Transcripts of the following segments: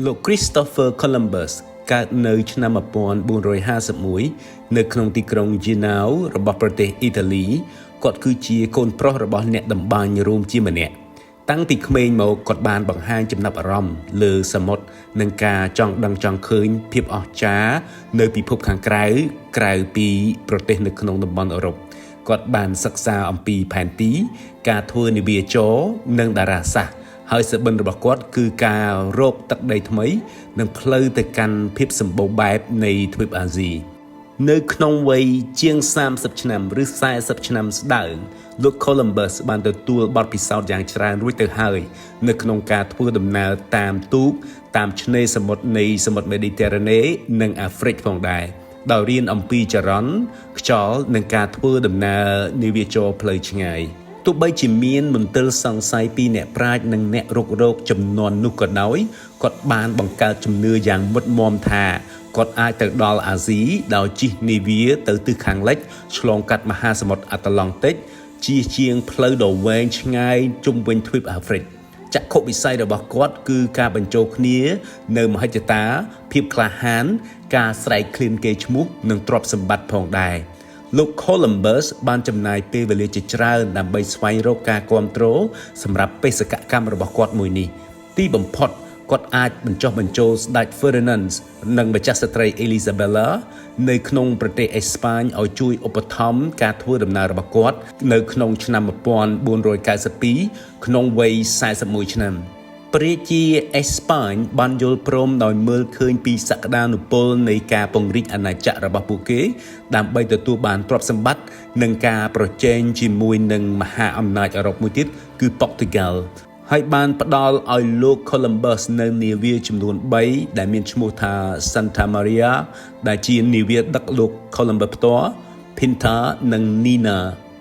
លោក Christopher Columbus កើតនៅឆ្នាំ1451នៅក្នុងទីក្រុង Genoa របស់ប្រទេសអ៊ីតាលីគាត់គឺជាកូនប្រុសរបស់អ្នកតម្បាញរោមជាម្នាក់តាំងពីក្មេងមកគាត់បានបង្ហាញចំណាប់អារម្មណ៍លើសមុទ្រនិងការចង់ដឹងចង់ឃើញភាពអស្ចារ្យនៅពិភពខាងក្រៅក្រៅពីប្រទេសនៅក្នុងតំបន់អឺរ៉ុបគាត់បានសិក្សាអំពីផែនទី ការធ្វើនាវាចរនិងតារាសាស្ត្រហើយសបិនរបស់គាត់គឺការរកទឹកដីថ្មី និងផ្លូវទៅកាន់ភាពសម្បូរបែបនៃទ្វីបអាស៊ីនៅក្នុងវ័យជាង30ឆ្នាំឬ40ឆ្នាំស្ដើងលោក Columbus បានទទួលបទពិសោធន៍យ៉ាងច្រើនរួចទៅហើយនៅក្នុងការធ្វើដំណើរតាមទូកតាមឆ្នេរសមុទ្រនៃសមុទ្រមេឌីទែរ៉ាណេនិងអាហ្វ្រិកផងដែរដោយរៀនអំពីចរន្តខ្យល់និងការធ្វើដំណើរនាវាចរផ្លូវឆ្ងាយទោះបីជាមានមន្ទិលសង្ស័យពីអ្នកប្រាជ្ញនិងអ្នករុករកចំនួននោះក៏ដោយគាត់បានបង្កើតជំនឿយ៉ាងមុតមមថាគាត់អាចទៅដល់អាស៊ីដោយជិះនាវាទៅទិសខាងលិចឆ្លងកាត់មហាសមុទ្រអាត្លង់តិកជាជាងផ្លូវដ៏វែងឆ្ងាយជុំវិញទ្វីបអាហ្វ្រិកចក្ខុវិស័យរបស់គាត់គឺការបញ្ចូលគ្នានៅមហិច្ឆតាភាពក្លាហាន ការស្រែកឃ្លានគេឈ្មោះនិងទ្រព្យសម្បត្តិផងដែរលោក Columbus បានចំណាយពេលវេលាជាច្រើនដើម្បីស្វែងរកការគាំទ្រសម្រាប់បេសកកម្មរបស់គាត់មួយនេះទីបំផុតគាត់អាចបញ្ចុះបញ្ចូលស្ដេច Ferdinand និងម្ចាស់ស្ត្រី Isabella នៅក្នុងប្រទេសអេស្ប៉ាញឲ្យជួយឧបត្ថម្ភការធ្វើដំណើររបស់គាត់នៅក្នុងឆ្នាំ1492ក្នុងវ័យ41ឆ្នាំព្រះជាអេស្ប៉ាញបានយល់ព្រមដោយមើលឃើញពីសក្តានុពលនៃការពង្រីកអាណាចក្ររបស់ពួកគេដើម្បីទទួលបានទ្រព្យសម្បត្តិនិងការប្រជែងជាមួយនឹងមហាអំណាចអឺរ៉ុបមួយទៀតគឺប៉ុកទុយហ្គាល់ហើយបានផ្ដល់ឲ្យលោក Columbus នៅនាវាចំនួន3ដែលមានឈ្មោះថា Santa Maria ដែលជានាវាដឹកលោក Columbus ផ្ទាល់ Pinta និង Nina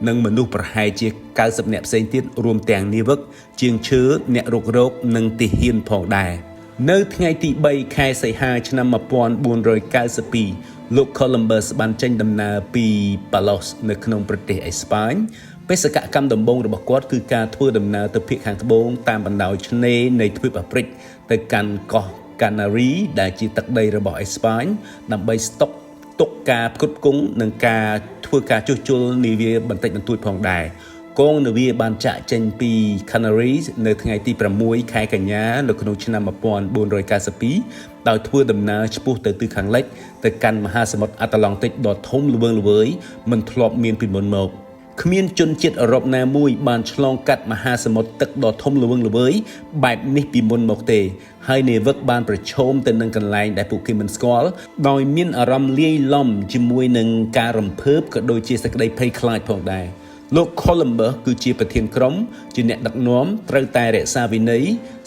និងមនុស្សប្រហែលជា90នាក់ផ្សេងទៀតរួមទាំងនាវិកជាងឈើអ្នករុករកនិងទាហានផងដែរនៅថ្ងៃទី3ខែសីហាឆ្នាំ1492លោក Columbus បានចេញដំណើរពី Palos នៅក្នុងប្រទេសអេស្ប៉ាញបេសកកម្មដំបូងរបស់គាត់គឺការធ្វើដំណើរទៅភាគខាងត្បូងតាមបណ្ដោយឆ្នេរនៃទ្វីបអាហ្វ្រិកទៅកាន់កោះកាណារីដែលជាទឹកដីរបស់អេស្ប៉ាញដើម្បីស្តុកទុកការផ្គត់ផ្គង់និងការធ្វើការជួសជុលនាវាបន្តិចបន្តួចផងដែរកងនាវាបានចាក់ចេញពី Canaries នៅថ្ងៃទី6ខែកញ្ញានៅក្នុងឆ្នាំ1492ដោយធ្វើដំណើរឆ្ពោះទៅទិសខាងលិចទៅកាន់មហាសមុទ្រអាត្លង់តិកដ៏ធំល្វឹងល្វើយមិនធ្លាប់មានពីមុនមកគ្មានជនជាតិអឺរ៉ុបណាមួយបានឆ្លងកាត់មហាសមុទ្រទឹកដ៏ធំល្វឹងល្វើយបែបនេះពីមុនមកទេហើយនាវិកបានប្រឈមទៅនឹងកន្លែងដែលពួកគេមិនស្គាល់ដោយមានអារម្មណ៍លាយឡំជាមួយនឹងការរំភើបក៏ដូចជាសេចក្តីភ័យខ្លាចផងដែរលោក Columbus គឺជាប្រធានក្រុមជាអ្នកដឹកនាំត្រូវតែរក្សាវិន័យ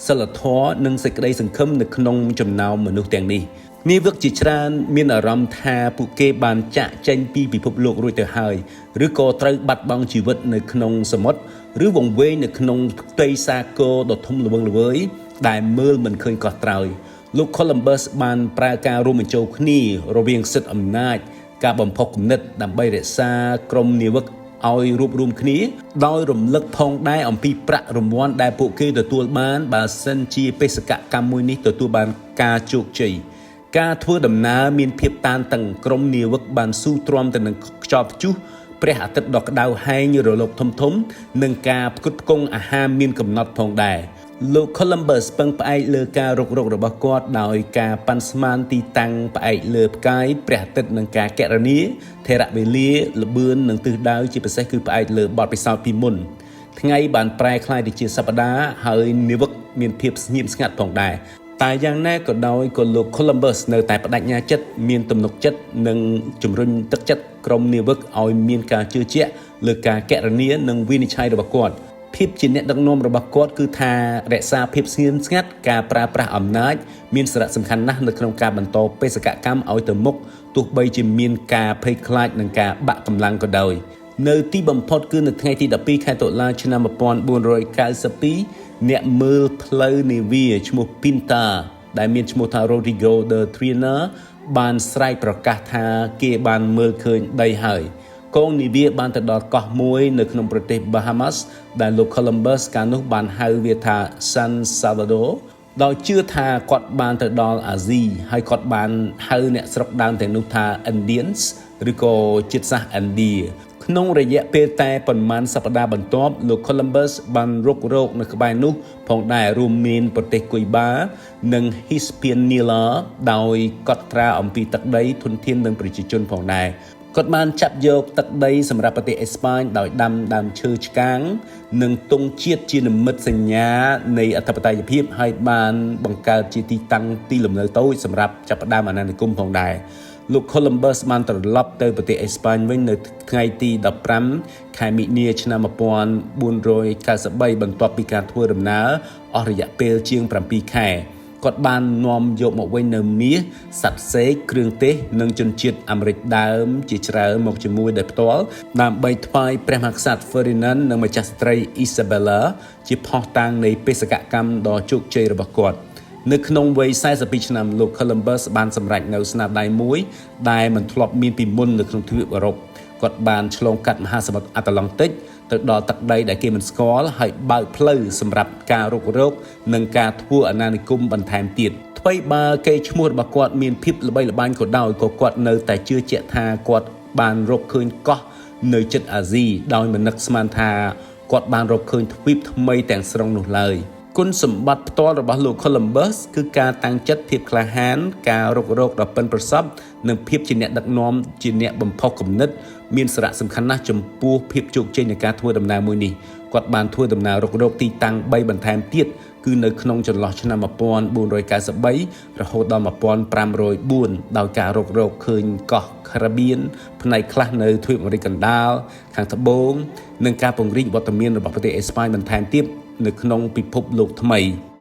សីលធម៌និងសេចក្តីសង្ឃឹមនៅក្នុងចំណោមមនុស្សទាំងនេះនាវិកជាច្រើនមានអារម្មណ៍ថាពួកគេបានចាក់ចេញពីពិភពលោករួចទៅហើយឬក៏ត្រូវបាត់បង់ជីវិតនៅក្នុងសមុទ្រឬវង្វេងនៅក្នុងផ្ទៃសាគរដ៏ធំល្វឹងល្វើយដែលមើលមិនឃើញកោះត្រើយលោក Columbus បានប្រើការរួមបញ្ចូលគ្នារវាងសិទ្ធិអំណាចការបំផុសគំនិតដើម្បីរក្សាក្រុមនាវិកឲ្យរួបរวมគ្នាដោយរំលឹកផងដែរអំពីប្រាក់រង្វាន់ដែលពួកគេទទួលបានបើសិនជាបេសកកម្មមួយនេះទទួលបានការជោគជ័យការធ្វើដំណើរមានភាពតានតឹងក្រុមនាវិកបានស៊ូទ្រាំទៅនឹងខ្យល់ព្យុះព្រះអាទិត្យដ៏ក្តៅហែងរលកធំធំនិងការផ្គត់ផ្គង់អាហារមានកំណត់ផងដែរលោក Columbus ពឹងផ្អែកលើការរុករករបស់គាត់ដោយការប៉ាន់ស្មានទីតាំងផ្អែកលើផ្កាយព្រះអាទិត្យនិងការគណនាថេរវេលាល្បឿននិងទិសដៅជាពិសេសគឺផ្អែកលើបទពិសោធន៍ពីមុនថ្ងៃបានប្រែក្លាយទៅជាសប្តាហ៍ហើយនាវិកមានភាពស្ងៀមស្ងាត់ផងដែរតែយ៉ាងណាក៏ដោយក៏លោក Columbus នៅតែបដិញ្ញាចិត្តមានទំនុកចិត្តនិងជំរុញទឹកចិត្តក្រុមនាវិកឲ្យមានការជឿជាក់លើការគណនានិងវិនិច្ឆ័យរបស់គាត់ភាពជាអ្នកដឹកនាំរបស់គាត់គឺថារក្សាភាពស្ងៀមស្ងាត់ការប្រើប្រាស់អំណាចមានសារៈសំខាន់ណាស់នៅក្នុងការបន្តបេសកកម្មឲ្យទៅមុខទោះបីជាមានការភ័យខ្លាចនិងការបាក់កម្លាំងក៏ដោយនៅទីបំផុតគឺនៅថ្ងៃទី12ខែតុលាឆ្នាំ1492អ្នកមើលផ្លូវនាវាឈ្មោះ Pinta ដែលមានឈ្មោះថា Rodrigo de Triana បានស្រែកប្រកាសថាគេបានមើលឃើញដីហើយកងនាវាបានទៅដល់កោះមួយនៅក្នុងប្រទេស Bahamas ដែលលោក Columbus កាលនោះបានហៅវាថា San Salvador ដោយជឿថាគាត់បានទៅដល់អាស៊ីហើយគាត់បានហៅអ្នកស្រុកដើមទាំងនោះថា Indians ឬក៏ជាតិសាសន៍ឥណ្ឌាក្នុងរយៈពេលតែប៉ុន្មានសប្តាហ៍បន្ទាប់លោក Columbus បានរុករកនៅក្បែរនោះផងដែររួមមានប្រទេសគុយបា និង Hispaniola ដោយកត់ត្រាអំពីទឹកដីធនធាននិងប្រជាជនផងដែរគាត់បានចាប់យកទឹកដីសម្រាប់ប្រទេសអេស្ប៉ាញដោយដាំដើមឈើឆ្កាង និងទង់ជាតិជានិមិត្តសញ្ញានៃអធិបតេយ្យភាពហើយបានបង្កើតជាទីតាំងទីលំនៅតូចសម្រាប់ចាប់ផ្ដើមអាណានិគមផងដែរលោក Columbus បានត្រឡប់ទៅប្រទេសអេស្ប៉ាញវិញនៅថ្ងៃទី15ខែមិនិនាឆ្នាំ1493បន្ទាប់ពីការធ្វើដំណើរអស់រយៈពេលជាង7ខែគាត់បាននាំយកមកវិញនៅមាសសត្វសេកគ្រឿងទេសនិងជនជាតិអាមេរិកដើមជាច្រើនមកជាមួយដោយផ្ទាល់ដើម្បីថ្វាយព្រះមហាក្សត្រ Ferdinand និងម្ចាស់ស្ត្រី Isabella ជាភស្តុតាងនៃបេសកកម្មដ៏ជោគជ័យរបស់គាត់នៅក្នុងវ័យ42ឆ្នាំលោក Columbus បានសម្រេចនៅស្នាដៃមួយដែលមិនធ្លាប់មានពីមុននៅក្នុងទ្វីបអឺរ៉ុបគាត់បានឆ្លងកាត់មហាសមុទ្រអាត្លង់ទិកទៅដល់ទឹកដីដែលគេមិនស្គាល់ហើយបើកផ្លូវសម្រាប់ការរុករកនិងការធ្វើអាណានិគមបន្ថែមទៀតថ្វីបើកេរ្តិ៍ឈ្មោះរបស់គាត់មានភាពល្បីល្បាញក៏ដោយក៏គាត់នៅតែជឿជាក់ថាគាត់បានរកឃើញកោះនៅជិតអាស៊ីដោយមិននឹកស្មានថាគាត់បានរកឃើញទ្វីបថ្មីទាំងស្រុងនោះឡើយគុណសម្បត្តិផ្ទាល់របស់លោក Columbus គឺការតាំងចិត្តភាពក្លាហានការរុករកដ៏ប៉ិនប្រសប់និងភាពជាអ្នកដឹកនាំជាអ្នកបំផុសគំនិតមានសារៈសំខាន់ណាស់ចំពោះភាពជោគជ័យនៃការធ្វើដំណើរមួយនេះគាត់បានធ្វើដំណើររុករកទីតាំង3បន្ថែមទៀតគឺនៅក្នុងចន្លោះឆ្នាំ1493រហូតដល់1504ដោយការរុករកឃើញកោះការ៉ាបៀនផ្នែកខ្លះនៅទ្វីបអាមេរិកកណ្ដាលខាងត្បូងនិងការពង្រីកវត្តមានរបស់ប្រទេសអេស្ប៉ាញបន្ថែមទៀតនៅក្នុងពិភពលោកថ្មី។